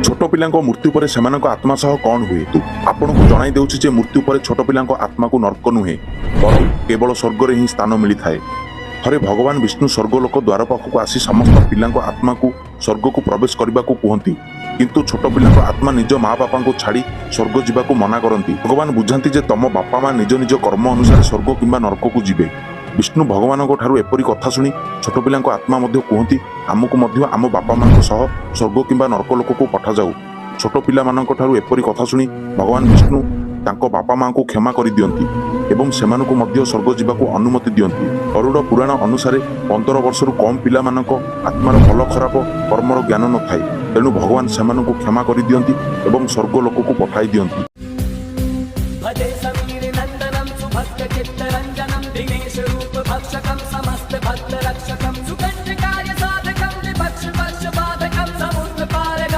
ଛୋଟ ପିଲାଙ୍କ ମୃତ୍ୟୁ ପରେ ସେମାନଙ୍କ ଆତ୍ମା ସହ କ'ଣ ହୁଏ? ଆପଣଙ୍କୁ ଜଣାଇ ଦେଉଛି ଯେ ମୃତ୍ୟୁ ପରେ ଛୋଟ ପିଲାଙ୍କ ଆତ୍ମାକୁ ନର୍କ ନୁହେଁ, ବରଂ କେବଳ ସ୍ୱର୍ଗରେ ହିଁ ସ୍ଥାନ ମିଳିଥାଏ। ଥରେ ଭଗବାନ ବିଷ୍ଣୁ ସ୍ୱର୍ଗଲୋକ ଦ୍ୱାର ପାଖକୁ ଆସି ସମସ୍ତ ପିଲାଙ୍କ ଆତ୍ମାକୁ ସ୍ୱର୍ଗକୁ ପ୍ରବେଶ କରିବାକୁ କୁହନ୍ତି। କିନ୍ତୁ ଛୋଟ ପିଲାଙ୍କ ଆତ୍ମା ନିଜ ମା ବାପାଙ୍କୁ ଛାଡ଼ି ସ୍ୱର୍ଗ ଯିବାକୁ ମନା କରନ୍ତି। ଭଗବାନ ବୁଝାନ୍ତି ଯେ ତମ ବାପା ମା ନିଜ ନିଜ କର୍ମ ଅନୁସାରେ ସ୍ୱର୍ଗ କିମ୍ବା ନର୍କକୁ ଯିବେ। ବିଷ୍ଣୁ ଭଗବାନଙ୍କ ଠାରୁ ଏପରି କଥା ଶୁଣି ଛୋଟ ପିଲାଙ୍କ ଆତ୍ମା ମଧ୍ୟ କୁହନ୍ତି, ଆମକୁ ମଧ୍ୟ ଆମ ବାପା ମାଙ୍କ ସହ ସ୍ୱର୍ଗ କିମ୍ବା ନର୍କ ଲୋକକୁ ପଠାଯାଉ। ଛୋଟ ପିଲାମାନଙ୍କ ଠାରୁ ଏପରି କଥା ଶୁଣି ଭଗବାନ ବିଷ୍ଣୁ ତାଙ୍କ ବାପା ମାଙ୍କୁ କ୍ଷମା କରିଦିଅନ୍ତି ଏବଂ ସେମାନଙ୍କୁ ମଧ୍ୟ ସ୍ୱର୍ଗ ଯିବାକୁ ଅନୁମତି ଦିଅନ୍ତି। ଗରୁଡ଼ ପୁରାଣ ଅନୁସାରେ 15 ବର୍ଷରୁ କମ୍ ପିଲାମାନଙ୍କ ଆତ୍ମାର ଭଲ ଖରାପ କର୍ମର ଜ୍ଞାନ ନଥାଏ। ତେଣୁ ଭଗବାନ ସେମାନଙ୍କୁ କ୍ଷମା କରିଦିଅନ୍ତି ଏବଂ ସ୍ୱର୍ଗ ଲୋକକୁ ପଠାଇ ଦିଅନ୍ତି। भजे समीर नन्दनं सुभक्तचित्त।